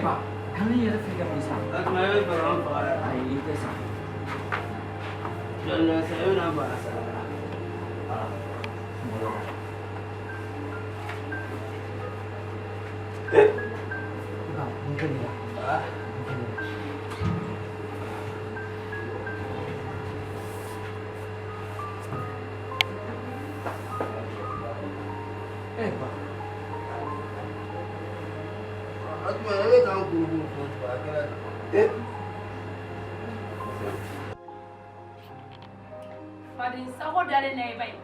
Ba, kana i yɛrɛ fili ka bin sa. O tuma e bɛ fɛ k'an faga dɛ. Ayi, i tɛ sa. Dɔɔnin dɔɔnin sa, e bɛna ban sa. Mɔgɔ. Ba, mun kɛlen la? Mun kɛlen la? E ba. O tuma e bɛ k'an kurukuru kun a kɛra di? Faden sago dalen na i ba ye.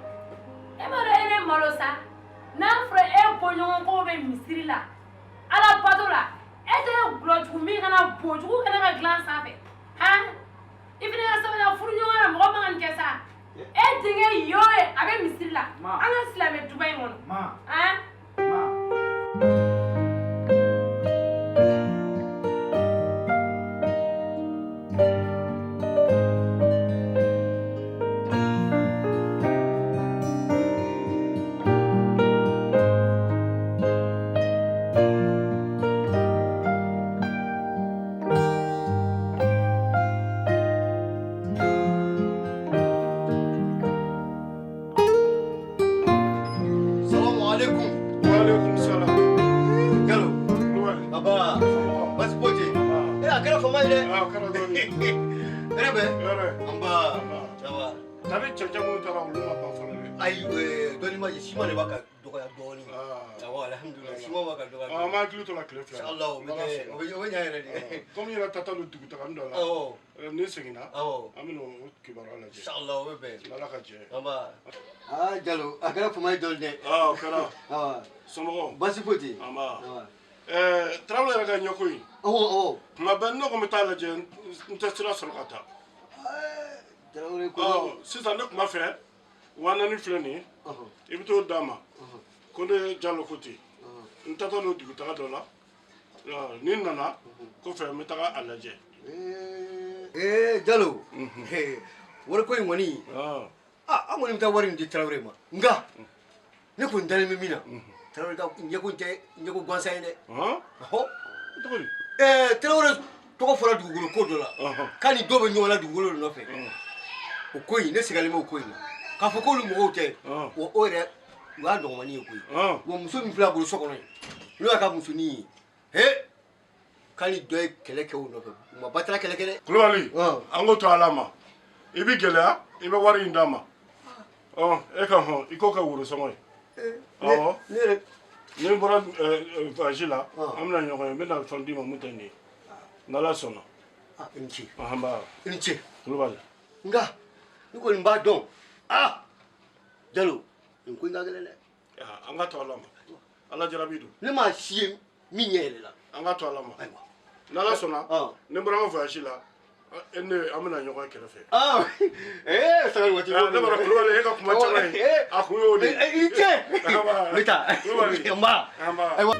E b'a dɔn e ne malo sa. N'a fɔra e bɔɲɔgɔnkow bɛ misiri la, Ala bato la, e tɛ gulɔjugu min kana bojugu kɛnɛ ka dilan sanfɛ. Han? I fana ka sabali a furuɲɔgɔn na mɔgɔ man ka nin kɛ sa. E denkɛ y'o ye a bɛ misiri la. An ka silamɛ duba in kɔnɔ. Han? Salamu alaikum. Wa alaikum salam. Jalo. Kulubali. Aba. Basi foyi tɛ yen. Eh, a kɛra fama ye dɛ. Ah, a kɛra dɔɔni. Hɛrɛ bɛ? Hɛrɛ. Anba. Ça va. Tari cɛncɛn minnu taara olu ma ban fɔlɔ dɛ. Ayi, dɔɔni ma siman de b'a ka dɔgɔya dɔɔni. Ah. Awɔ, alhamdulilayi, siman b'a ka dɔgɔya. Ah, an b'an hakili to la tile fila. Inshallah, o bɛ kɛ, o bɛ ɲa yɛrɛ de. Komi i yɛrɛ ta don dugutagani dɔ la. Awɔ. Ni seginna. Awɔ. An bɛna o kibaruya lajɛ. Inshallah, o bɛ bɛn. N'Ala ka jɛ ye. Anba. Ah, Jalo, a kɛra fama ye dɔɔni dɛ. Ah, o kɛra. Awɔ. Somɔgɔw. Basi foyi tɛ yen. Anba. Awɔ. Ɛɛ, Tarawele yɛrɛ ka ɲɛko in. Awɔ, awɔ. Tuma bɛɛ ne ko n bɛ taa lajɛ, n tɛ sira sɔrɔ ka taa. Tarawele ko. Ɔ, sisan ne tun b'a fɛ 4000 filɛ nin ye. I bɛ t'o d'a ma. Ko ne Jalo ko ten. N taatɔ don dugutaga dɔ la. Ni n nana kɔfɛ n bɛ taga a lajɛ. Ee Jalo, wariko in kɔni, ah, an kɔni bɛ taa wari in di Tarawele ma, nka ne kɔni dalen bɛ min na, Tarawele ka ɲɛko tɛ ɲɛko gansan ye dɛ. Ɔhɔ. Ɛɛ Tarawele tɔgɔ fɔra dugukolo ko dɔ la, k'a ni dɔw bɛ ɲɔgɔn na dugukolo dɔ nɔfɛ. O ko in, ne sigalen bɛ o ko in na. K'a fɔ k'olu mɔgɔw tɛ, wa o yɛrɛ o y'a dɔgɔmanin ye koyi. Wa muso min filɛ a bolo so kɔnɔ yen, n'o y'a ka musonin ye, he, k'a ni dɔ ye kɛlɛ kɛ o nɔfɛ, u ma batara kɛlɛ kɛ dɛ. Kulubali, an k'o to Ala ma. I bɛ gɛlɛya, i bɛ wari in d'a ma. Ɔ, e ka hɔn, i k'o kɛ worosɔngɔ ye. Awɔ. Ne yɛrɛ. Ni n bɔra voyage la, an bɛna ɲɔgɔn ye, n bɛna fɛn d'i ma mun tɛ nin ye. N'Ala sɔnna. I ni ce. Anba. I ni ce. Kulubali. Nka ne kɔni b'a dɔn, ah, Jalo, nin ko in ka gɛlɛn dɛ. An ka to Ala ma. Ala jarabi don. Ne m'a si ye min ɲɛ yɛlɛla. An ka to Ala ma. Ayiwa. N'Ala sɔnna, ni n bɔra n ka voyage la, e ne an bɛna ɲɔgɔn ye kɛrɛfɛ. Ah, eh, sagali waati. Ne bɔra Kulubali, e ka kuma caman ye, a kun y'o de ye. I ni ce. N bɛ taa. Kulubali. Nba. Anba. Ayiwa.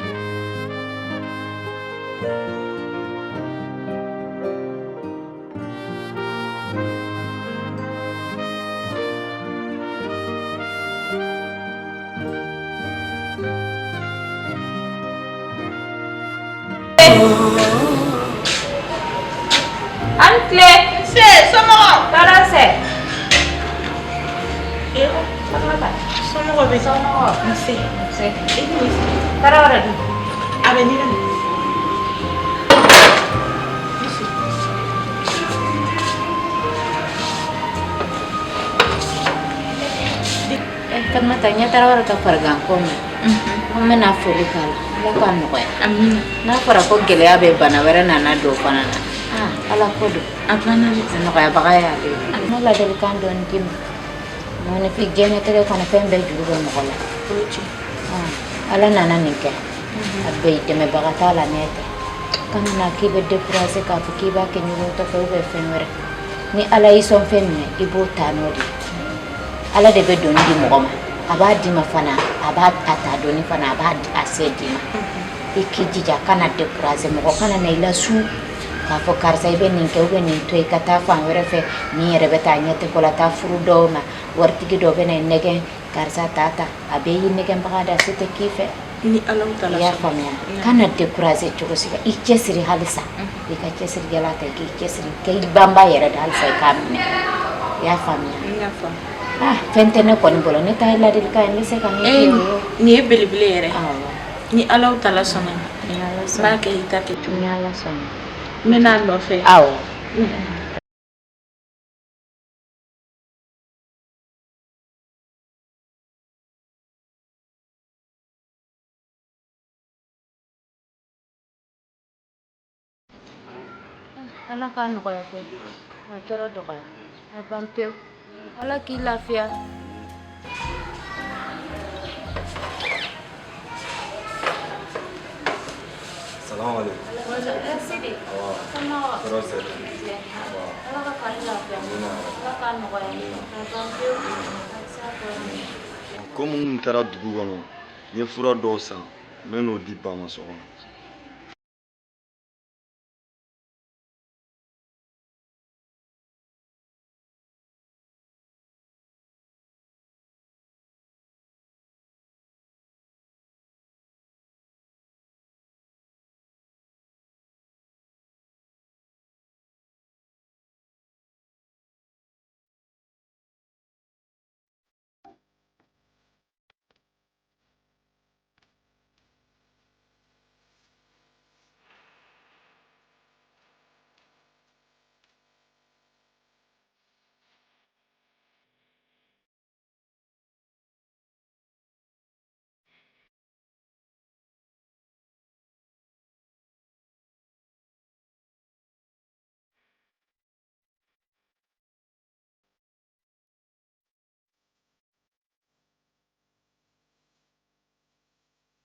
An tile. Nse, somɔgɔw? Tɔɔrɔ tɛ. Eh, somɔgɔw bɛ? Somɔgɔw. Nse. Nse. I ni Tarawele dun? A bɛ ɲini. Fatumata, n ye Tarawele ka farigan ko mɛn. N bɛna foli k'a la. Ala k'a nɔgɔya. Amina. N'a fɔra ko gɛlɛya bɛ bana wɛrɛ nana don fana na. Ah, Ala ko don. A banna dɛ. A nɔgɔyabaga y'ale ye. N ma ladilikan dɔɔni d'i ma. Mɔgɔninfin diɲɛnatigɛ kɔnɔ fɛn bɛɛ juru bɛ mɔgɔ la. Ala nana nin kɛ. A bɛɛ dɛmɛbaga t'a la n'e tɛ. Kana na k'i bɛ décourager k'a fɔ k'i b'a kɛ ɲɔgɔn fɛ ou bien fɛn wɛrɛ. Ni Ala y'i sɔn fɛn min na, i b'o ta n'o de ye. Ala de bɛ doni di mɔgɔ ma. A b'a d'i ma fana, a b'a a ta doni fana, a b'a a se d'i ma. I k'i jija kana décourager mɔgɔ kana na i lasu k'a fɔ karisa i bɛ nin kɛ ou bien nin to yen ka taa fan wɛrɛ fɛ nin yɛrɛ bɛ taa ɲɛ tɛ ko la taa furu dɔw ma waritigi dɔ bɛ na i nɛgɛn karisa ta ta a bɛɛ y'i nɛgɛnbaga da se tɛ k'i fɛ. Ni Ala ta I y'a faamuya, kana décourager cogo si la, i cɛsiri halisa, i ka cɛsiri jala ta, k'i cɛsiri, k'i banba yɛrɛ de halisa, i k'a minɛ. I y'a faamuya? N y'a faamu. Ah, fɛn tɛ ne kɔni bolo, ne ta ye ladilikan ye, n bɛ se ka min k'i ye o ye. Nin ye belebele yɛrɛ. Awɔ. Ni Ala ta la sɔnna, Ni Ala n sɔnna. b'a kɛ i ta kɛ cogo. Ni Ala sɔnna. N bɛ n'a nɔfɛ. Awɔ. Ala k'a nɔgɔya koyi, a tɔɔrɔ dɔgɔya, a ban pewu. Ala k'i lafiya. Salam alaikum. Sidi. Somɔgɔw? Tɔɔrɔ tɛ. Ala ka fari lafiya. Ala k'a nɔgɔya. A ban pewu. Komi n taara dugu kɔnɔ, n ye fura dɔw san, n bɛ n'o di ba ma so kɔnɔ.